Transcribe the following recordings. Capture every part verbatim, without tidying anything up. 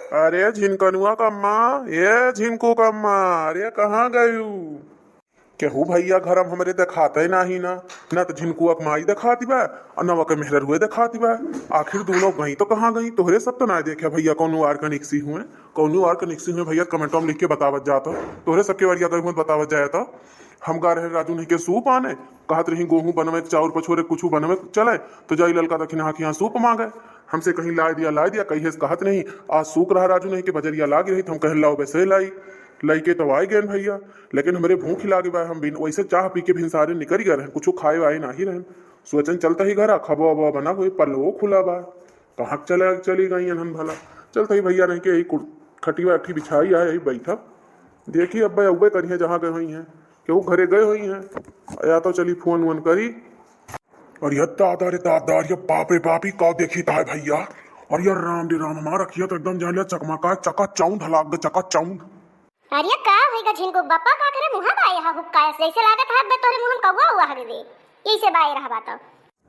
अरे झिनकनुआ कम्मा, ए झिनकू कम्मा, अरे कहाँ गयू? केहू भइया घरम हमरे देखाते नाही ना, ना त झिनकुआ क माई देखाती बा, और ना ओके मेहररुए देखाती बा। आखिर दूनों गई तो कहाँ गई? तोहरे सब तो ना देखे भइया, कौनो आर कनिकसी हुए, कौनो आर कनिकसी हुए भइया, comment में लिख के बतावत जात। तोहरे सबके वरिया गई हुए बतावत जाए तो। हम गा रहे राजू नहीं के सूप आने, कहत रही गोहूँ बनवे के, चाउर पछोरे कुछू बनवे के चले, तो जाई ललका दखिनहा के यहाँ सूप मांगे। हमसे कहीं लाय दिया, लाय दिया, कहिए से कहत नहीं। आज सूक रहा राजू नहीं के बजरिया लागी रही, तो हम कहन लाओ वैसे लाई, लइके तो आए गए भइया, लेकिन हमरे भूख ही लागे बा। हम बिन वैसे चाह पी के भिनसारे निकल गए रहन, कुछू खाए वाए नाही रहन। सोचन चलता ही घरा, खबो अबो बना हुई, पल्लवो खुला बा, कहाँ चले चली गई हन भला। चलता ही भइया नहीं के यही कुर-, खटिया अठी बिछाई है, यही बैठब। देखी अब अउबे करिए जहाँ गए हुई हैं, केहू घरे गए हुई हैं, या तो चली फोन वोन करी। और ये दादा रे दादा, ये बाप रे बाप, ई का देखी ता है भइया। और ये राम रे राम, हमार अखिया तो एकदम जान लिया चकमका, चकाचौंध लाग गए, चकाचौंध। अरे का होइगा झिनकू बप्पा, का करे मुँह बाए हा हुक्का, जैसे लागत हाथ बे तोहरे मुँह में कौआ हुआ हगे बे, यही से बाए रहा बात।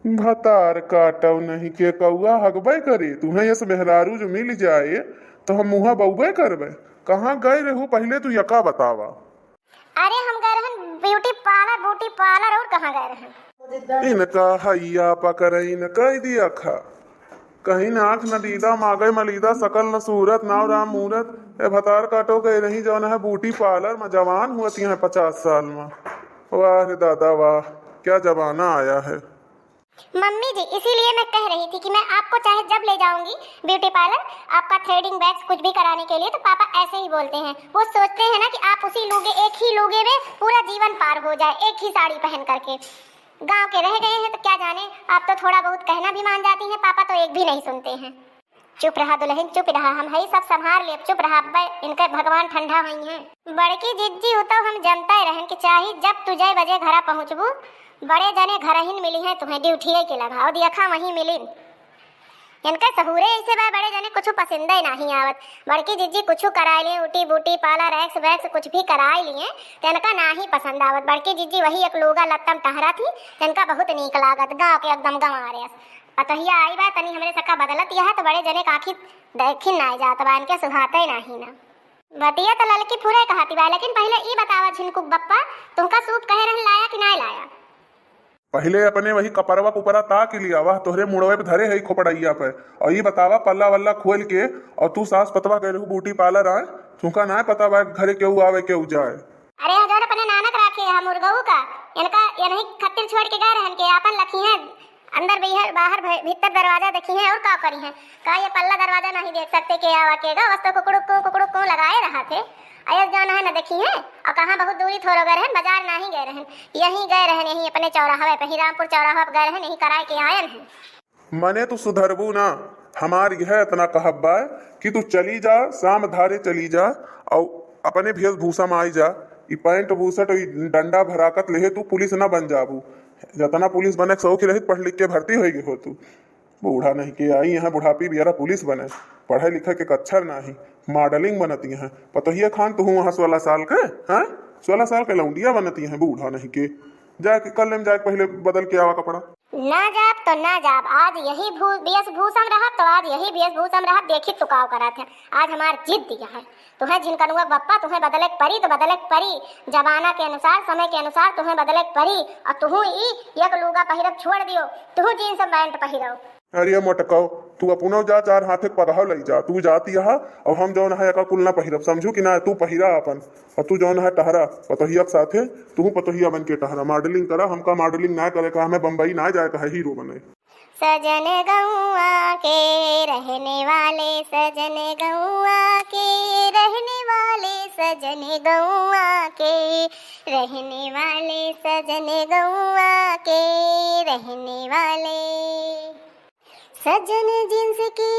भतार काटव नहीं के कौआ हगबे करे, तुम्हें यस मेहरारू जो मिल जाए तो हम मुँह बउबे करबे। कहाँ गए रहू पहले तू यका बतावा। अरे हम गए रहन beauty parlour, beauty parlour, और कहाँ गए रहन? इनका हैया पकड़इन कह दिया खा, कहीं नाक न दीदा मागे मलीदा, सकल न सूरत नाव राम मूरत। ए भतार काटो गए रही जौन है beauty parlour में, जवान हुआ ती हैं पचास साल में। वाह रे दादा वाह, क्या जमाना आया है। मम्मी जी, इसीलिए मैं कह रही थी कि मैं आपको चाहे जब ले जाऊंगी beauty parlour, आपका threading, wax, कुछ भी कराने के लिए, तो पापा ऐसे ही बोलते हैं। वो सोचते हैं ना कि आप उसी लूगे, एक ही लूगे में पूरा जीवन पार हो जाए, एक ही साड़ी पहन करके। गांव के रह गए हैं तो क्या जाने, आप तो थोड़ा बहुत कहना भी मान जाती हैं, पापा तो एक भी नहीं सुनते हैं। चुप रहा दुलहिन, चुप रहा, हम हई सब संभार लेब, चुप रहा, अब्बे इनके भगवान ठंडा होइहैं। बड़की जिज्जी, उ तो हम जनते रहन कि चाही जब तू जय बजे घरा पहुँचबू, बड़े जने घरहिन मिलिहैं तुहें, ड्यूटिये के लगा, और देखा वहीं मिलिन। इनके सहूरे ऐसे बा, बड़े जने कुछ पसंदे नाही आवत। बड़की जिज्जी कुछ कराए लिए, उटी बूटी, पार्लर, एक्स वैक्स कुछ भी कराए लिए, तो इनका नाही पसंद आवत। बड़की जिज्जी वही एक लूगा लत्तम टहरा थी, तो इनका बहुत नीक लागत, गाँव के एकदम गंवारे अस। पतोहिया आई बा, तनी हमरे सका बदलत यह, तो बड़े जने क आँखी देखिन नाई जात बा, इनके सुहाते नाही ना। बतिया तो ललकी फुरे कहती बा, लेकिन पहिले ई बतावा झिनकुक बप्पा, तुमका सूप कहे रहन लाया कि नाई लाया? पहिले अपने वही कपरवा कुपरा ताक लिया, वह तोहरे मुड़वे पे धरे है खोपड़ैया पे। और ई बतावा पल्ला वल्ला खोल के, और तू सास पतवा गए रहू ब्यूटी पार्लर आए, तुमका नाई पता बा घरे केहू आवे केहू जाए। अरे, जौन अपने नानक राखे हैं मुर्गऊ का, इनका यनही खातिर छोड़ के गए रहन के आपन लखी हैं, अंदर बिहर, बाहर भे-, भीतर दरवाजा देखी हैं और का करी हैं? का ये पल्ला दरवाजा नहीं देख सकते के आवा के गा? बस तो कुकड़ुक को, कुकड़ुक को लगाए रहा थे। अयस जौन है न देखी हैं, और कहाँ बहुत दूरी थोरो गए रहन, बाजार नहीं गए रहन, यहीं गए रहन, यहीं अपने चौराहा पे ही, रामपुर चौराहा पे गए रहन, यहीं कराए के आयन हैं। मने तू सुधरबू ना। हमार यह इतना कहब बा कि तू चली जा, शाम धारे चली जा, और अपने वेशभूषा में आई जा। ई पैंट बुशर्ट, ई डंडा भराकत लेहे तू पुलिस ना बन जाबू। जतना पुलिस बने के शौक रहित, पढ़ लिख के भर्ती होई गए हो तू। बूढ़ा नहीं के आई यहाँ बुढ़ापी बियारा पुलिस बने, पढ़े लिखे के कच्छर नाही, मॉडलिंग बनती हैं। पतोहिया खान तू वहाँ सोलह साल के, हैं? सोलह साल के लौंडिया बनती हैं बूढ़ा नहीं के। जाके कल में जाके पहले बदल के आवा कपड़ा। ना जाब तो ना जाब, आज यही भू-, वेशभूषा में रहब तो आज यही वेशभूषा में रहब, देखी तू काव करत है। आज हमार जिद यह है, तुहें झिनकनुआ बप्पा, तुहें बदले के परी तो बदले के परी, जमाना के अनुसार, समय के अनुसार तुहें बदले के परी। और तुहू ई एक लूगा पहिरब छोड़ दियो, तुहू जींस पैंट पहिरो। अरे मोटकौ, तू अपनो जा, चार हाथे के पगहा लई जा, तू जाती यहाँ, और हम जौन है एका कुल ना पहिरब, समझू कि ना? तू पहिरा अपन, और तू जौन है टहरा पतोहिया के साथे, तू पतोहिया बन के टहरा, मॉडलिंग करा, हमका मॉडलिंग ना करे का, हमें बम्बई ना जाए का है हीरो बने। सजन गौआ के रहने वाले, सजन गौआ के रहने वाले, सजन गौआ के रहने वाले, सजन गौआ के रहने वाले। सजन जिनस की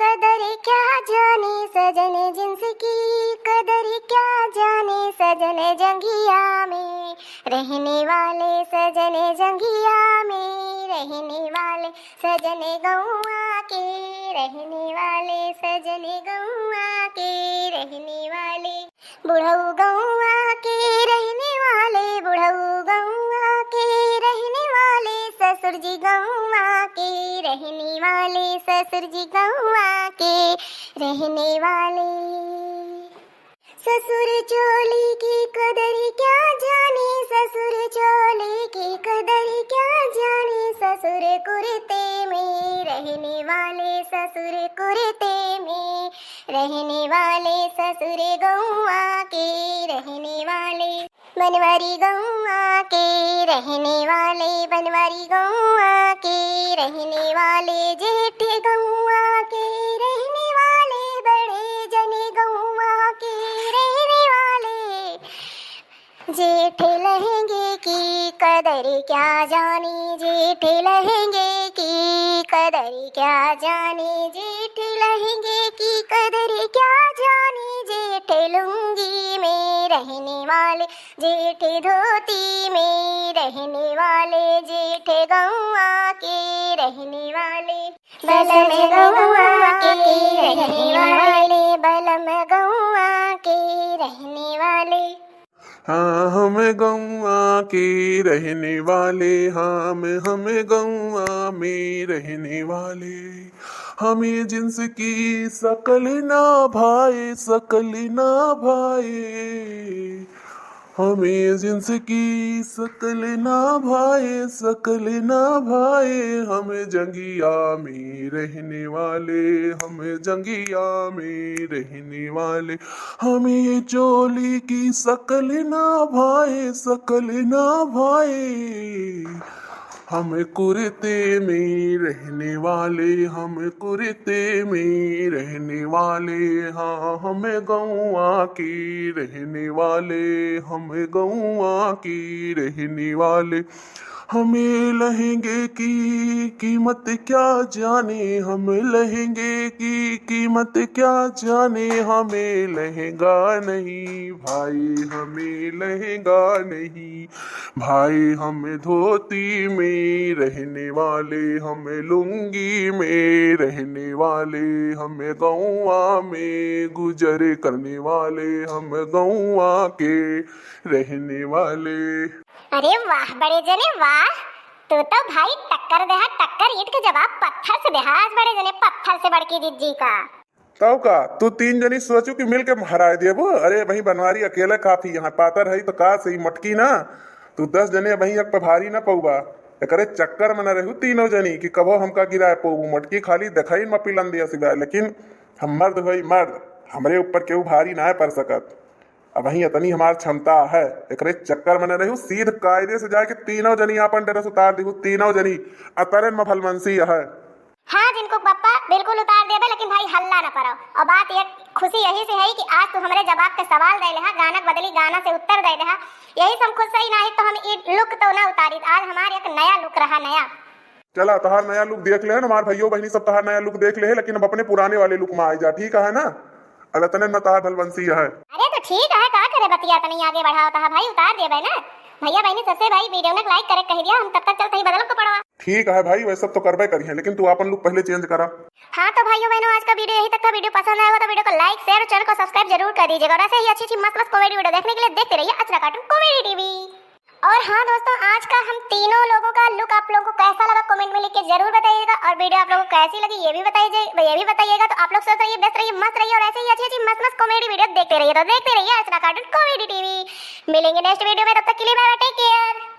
कदर क्या जाने, सजन जिनस की कदर क्या जाने, सजन जंगिया में रहने वाले, सजन जंगिया में रहने वाले, सजन गौआ के रहने वाले, सजन गौआ के रहने वाले। बुढ़ऊ गौआ के रहने वाले, बुढ़ऊ गौआ के रहने वाले, ससुर जी गौआ के रहने वाले, ससुर जी गौआ के रहने वाले। ससुर चोली की कदर क्या जाने, ससुर चोली की कदर क्या जाने, ससुर कुर्ते में रहने वाले, ससुर कुर्ते में रहने वाले, ससुर गौआ के रहने वाले। बनवारी गौआ के रहने वाले, बनवारी गौआ के रहने वाले, जेठ गौआ के रहने वाले, बड़े जने गौआ के रहने वाले। जेठ लहंगे की कदर क्या जाने, जेठ लहंगे की कदर क्या जाने, जेठ लहंगे की कदर क्या जाने, जेठ लुंगी में रहने वाले, जेठ धोती में रहने वाले, जेठ गौआ के रहने वाले, बलम गौआ के रहने वाले, बलम गौआ के रहने वाले। हाँ, हम गौआ के रहने वाले, हाँ, हम, हम गौआ में रहने वाले। हमें जिन्स की शकल ना भाए, शकल ना भाए। हमें जिन्स की शकल ना भाए, शकल ना भाए। हम जंगिया में रहने वाले, हम जंगिया में रहने वाले। हमें चोली की शकल ना भाए, शकल ना भाए। हम कुर्ते में रहने वाले, हम कुर्ते में रहने वाले। हाँ, हम गौआ के रहने वाले, हम गौआ के रहने वाले। हमें लहंगे की कीमत क्या जाने, हम लहंगे की कीमत क्या जाने। हमें लहंगा नहीं भाई, हमें लहंगा नहीं भाई। हम धोती में रहने वाले, हम लुंगी में रहने वाले, हम गौआ में गुजर करने वाले, हम गौआ के रहने वाले। अरे वाह बड़े जने वाह, तू तो भाई टक्कर देहा, टक्कर, ईंट के जवाब पत्थर से देहा आज बड़े जने, पत्थर से बड़की जिज्जी का। तब का, तू तीन जनी सोचू कि मिल के हराए देबू? अरे भाई बनवारी अकेले काफी, यहाँ पातर है तो का सही मटकी ना, तू दस जने वहीं एक पे भारी ना पउबा। एकरे चक्कर में न रहू तीनों जनी कि कबो हमका गिराए पउबू। मटकी खाली देखाई में पिलन दिया सिवाय, लेकिन हम मर्द होई मर्द, हमरे ऊपर केहू भारी ना पड़ सकत। अब वहीं इतनी हमार क्षमता है, एकरे चक्कर में न रहू, सीध कायदे से जाके तीनों जनी आपन dress उतार दिहू, तीनों जनी। अतरन में भलमनसी है। हाँ जिनको पप्पा, बिल्कुल उतार देबे, लेकिन भाई हल्ला न पड़ो। और बात ये खुशी यही से है कि आज तू हमरे जवाब के सवाल दे लेहा, गाना बदली गाना से उत्तर दे देहा, यही से हम खुश रही, नाही तो हम ई look तो ना उतारी। आज हमार एक नया look रहा, नया। चला, तहार नया look देख ले, हमार भइयो बहनी सब तहार नया look देख ले, लेकिन अब अपने पुराने वाले look में आ जा, ठीक है ना? अब इतने में तहार भलबंसी है। अरे तो ठीक है, का करे बतिया, तनी आगे बढ़ाओ तहा भाई, उतार देबे ना। भैया बहनी सबसे भाई video ने like करे कह दिया, हम तब तक चलते ही बदल कपड़वा। ठीक है भाई, वह सब तो करबे करी है, लेकिन तू आपन look पहले change करा। हाँ तो भाइयों बहनों, आज का video यही तक था। Video पसंद आया हो तो video को like, share और channel को subscribe जरूर कर दीजिएगा। और ऐसे ही अच्छी अच्छी मस्त मस्त comedy video देखने के लिए देखते रहिए अचरा cartoon comedy TV। और हाँ दोस्तों, आज का हम तीनों लोगों का look आप लोगों को कैसा लगा comment में लिख के जरूर बताइएगा। और video आप लोगों को कैसी लगी ये भी बताइए, ये भी बताइएगा। तो आप लोग स्वस्थ रहिए, व्यस्त रहिए, मस्त रहिए और ऐसे ही अच्छी अच्छी मस्त मस्त comedy video देखते रहिए। तो देखते रहिए अचरा cartoon comedy TV। मिलेंगे next video में, तब तक के लिए bye bye, take care।